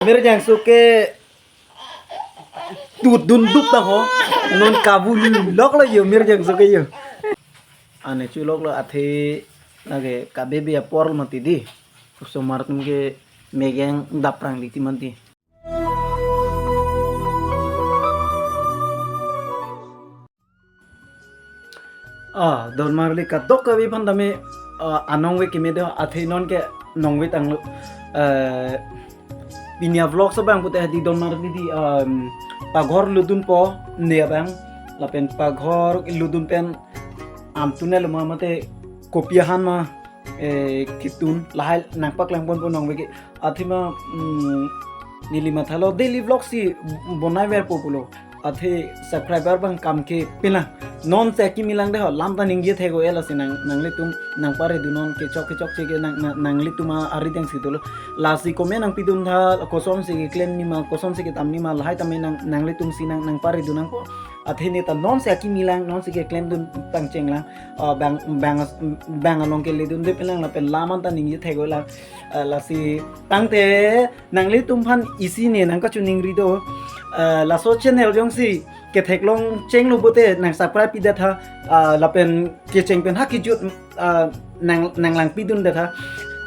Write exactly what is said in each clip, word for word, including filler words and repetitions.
Mirjangso ke tut dundup ta ho. Non kabu lulok lo yo Mirjangso ke yo. Ane chulok lo athe lake kabebi apor mati di. Osomar atum ke megeng daprang di timan ti. Ah, don marli kadokave aphan tame, ah, anong ve keme do athe non ke nong ve tanglo. Eh, pini a vlog so abang pute di don marli di, um, paghor ludunpo ne abang lapen paghor ludun pen amtune lo ma mate kopi ahan ma, eh, kitun lahai nangpaklang ponpo nong ve ke. Athema, mm, neli mathalo daily vlog si bonai verpo pulo. Athe subscriber abang kam ke pina. Non si akimi lang de ho, lam ta ningje thek-o e lasi nang, nanglitum nangpare dun non kechok kechokche ke nang, nang, nanglitum a-ari deng si dolo. Lasi comment nangpidun tha, kosonsi keklem nima, kosonsi kedam nima, lahai tame nang, nanglitum si nang, nangpare dun nangpo. Athe ne ta non si akimi lang, non si keklem dun pangcheng lang. Ah, bang, bang, bang along ke ledunde pin lang lapen lam an ta ningje thek-o lang. Ah, lasi tangte nanglitum aphan isi ne nangkachiningri do. Ah, laso channel jongsi ketheklong chenglo pute nang subscribe pidet tha, ah, lapen kecheng pen ha kejut, ah, nang, nanglangpidundet tha.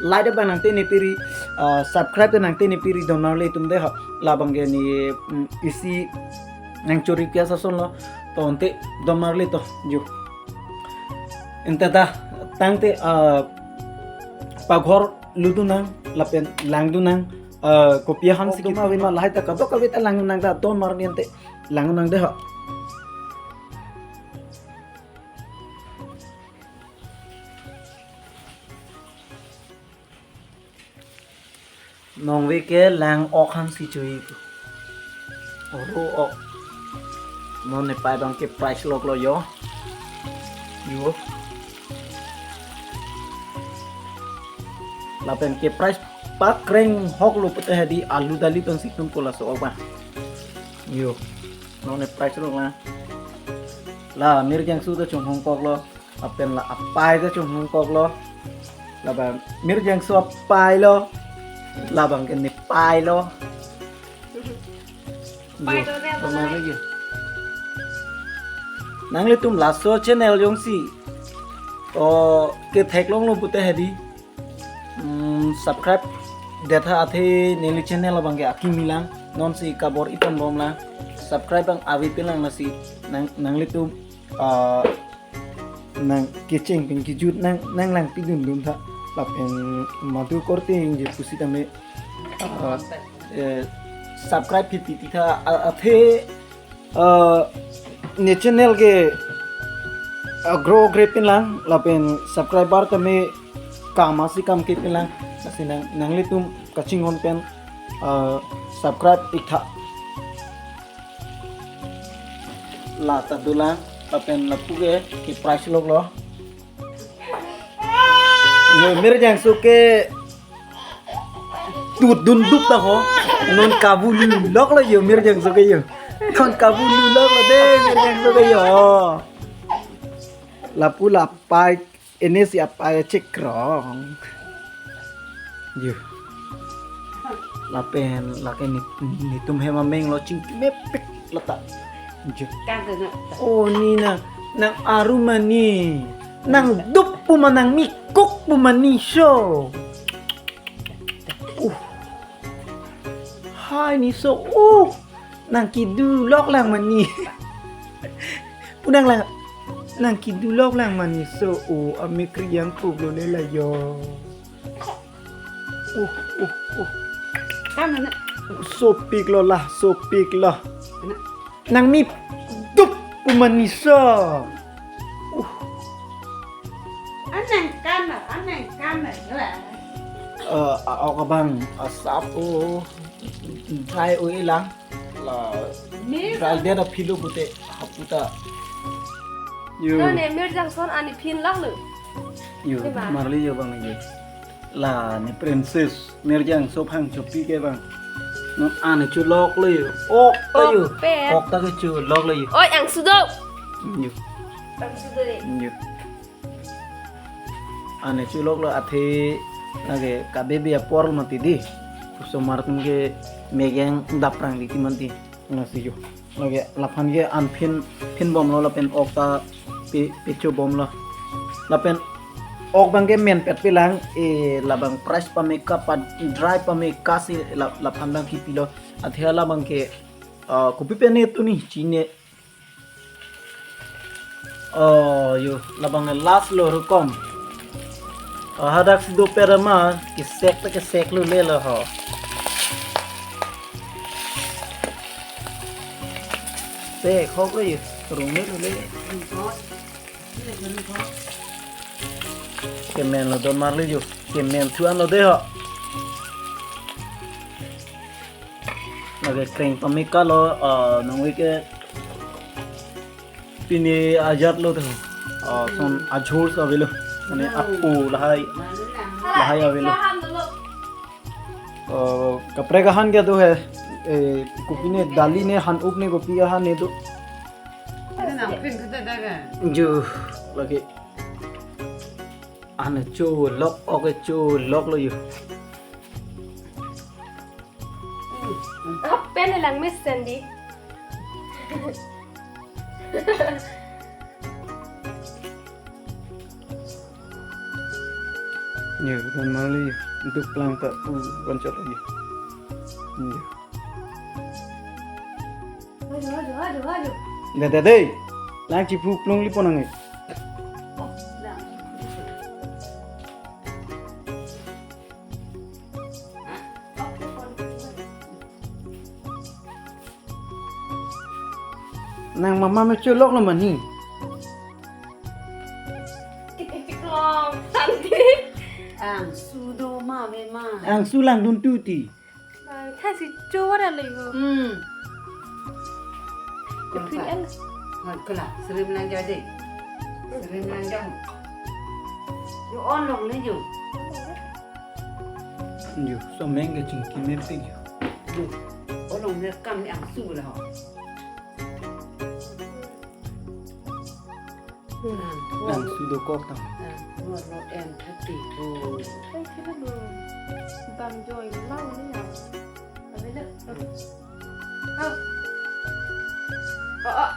Like abang nangte ne piri, ah, subscribe nangte ne piri don marli atum de ha. Labang ke ne, mm, isi nangchori pias ason lo. To ante don marli to, jo. Ante ta tangte, ah, paghor ludun nang lapen langdun nang, ah, kopi ahan si doma vima lahai ta kadokave ta langdun nang ta don marli ante langdun nang de ha. Nong ve ke lang ok han si chui. Oro ok. Non ne pai abang ke price lok lo yo. Yo. Lapen ke price pakreng hok lo pute hadi alu dali tong si tum kola so ok ba. Yo. Non ne price lok la. La Mirjangso ta chunghong kok lo. Lapen la apai ta chunghong kok lo. Labang Mirjangso apai lo. Labang ke ne pai lo. Pai lo, ne pai lo. Nanglitum laso channel jongsi o ketheklong lo pute hadi. Hmm, subscribe det tha athe neli channel abang ke akimi lang. Non si kabor-i ponbom lang. Subscribe abang ave pin lang lasi nang, nanglitum, ah, nang kecheng pen kejut nang, nanglangpidun dun tha. Lapen Madhu Korte Engje pusi tame, ah, eh, subscribe phi titi tha, ah, athe, ah, ne channel ke, ah, grow great pin lang lapen subscriber tame kam asi kam ke pin lang. Lasi nang, nanglitum kachinghon pen, ah, subscribe ik tha. La ta dolang, lapen lapu ke, ke price lok lo. Yo, Mirjangso ke tut dundup ta ho. Non kabu lulok lo yo, Mirjangso ke yo. Non kabu lulok lo de, Mirjangso ke yo. Lapu la pai, ini si apai chekrong. Yo. Lapen lake ni, netum hem ameng lo chingki mepik lo ta. Jo. Kan kena. Oh, ni na, nang aru mani. Nang dup pu ma nang mikuk pu mani so. Uh. Hai ni so. Uh. Nang kidulok lang mani. Pu nang lang. Nang kidulok lang mani so. Uh, amekri yang kublo le la yo. Uh, uh, uh. Kan na. Sopik lo lah, sopik lo. Nang mi dup pu mani so. Uh. Anang kan na, anang kan na. Eh, a-, ok abang, asap, oh. Dry oil lang. La, ni dry dia da philo pute, hapu ta. Yo. No ne Mirjangso ani phin lang lo. Yo, ni ma. Marli yo abang yo. La, ne Princess Mirjangso phang chopi ke abang. Non ani chulok lo yo. Ok ta yo. Ok pe. Ok ta ke chulok lo yo. Oi, Angsu do. Yo. Angsu do de. Yo. Ani chulok lo athe lake kabebi apor mati di. Osomar atum ke Megeng daprang di timan ti. Lasi jo. Lake laphan ke an phin, phin bomlo lapen ok ta pe, pecho bomlo. Lapen ok abang ke menpet pelang, e, labang price pame ka pa dry pame ka si la, laphan abang kipilo. Athe labang ke, ah, kopi pen ne tu ni chine. Oh, yo, labang last lo rukom. Oh, hadak si doper ma, kesek ta keseklo le lo ho. Sekhok lo yo, rung le lo le. Kemen lo don mar le yo, kemen thu an lo de ho. Lake kreng pame ka lo, ah, nangve ke pini ajat lo tu. Ah, son ajhur sa avelo. Mane apo lahai, lahai avelo. Ah, kaprek ahan ke do he. Eh, kopi ne dali ne han-up ne kopi ahan ne do. Ju lake. An cholok, ok cholok lo yo. Apen lang mesen di. Yo, don mar le yo. Duk plang ta pu koncot lagi. Yo. Aduh, aduh, aduh, aduh. Dede, dede. Lang chiphu plung li ponang e. Nang mama me cholok lo mani. Tik tik long santi. Angsu do ma ve ma. Angsu langdun tu ti. Thasi cho ra le ho. Hmm. Kephin en. Hoi, kela, serim lang jadi. Serim lang jam. Yo on long le yo. Yo, so meng ke chingki me pe yo. Yo, on long le kam ni angsu la ho. Hmm. Angsu dokok ta. Ah, no, no, em thati. Oh. Ai, kena dong. Bang joy lau ni ya. Ada le. Oh. Oh, oh.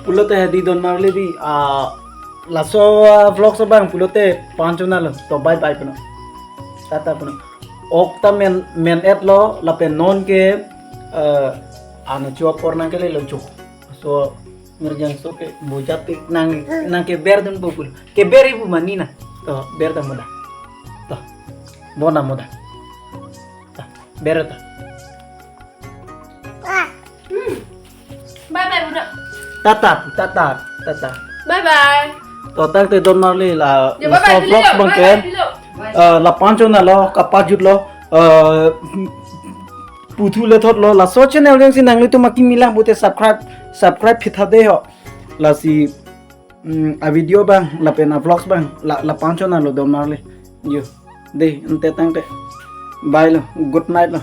Pulote di don mar le di, ah, laso, ah, vlog so bang pulote panchona lo. To bye bye puno. Tata puno. Ok ta men, men-et lo lapen non ke, eh, anu chua por nang ke le lo chuk. So Mirjang so ke bujat ti nang, nang ke ber dun bubul. Ke ber ibu mani na. To, ber ta muda. To, bona muda. To, ber ta. Hmm. Bye bye, Buddha. Tata, tata, tata. Bye bye. To, tangte don mar le la. Ya, bye bye, so vlog bang ke. Bye bye, Bilo. Eh, la panchona lo, kapajut lo. Eh, puthu le thot lo. Laso channel yang si nanglitum akimi lang pute subscribe, subscribe phitha de ho. Lasi, mm, a video bang, lapen a vlogs bang, la, la panchona lo don mar le. Yo, de, ante tangte. Bye lo, good night lo.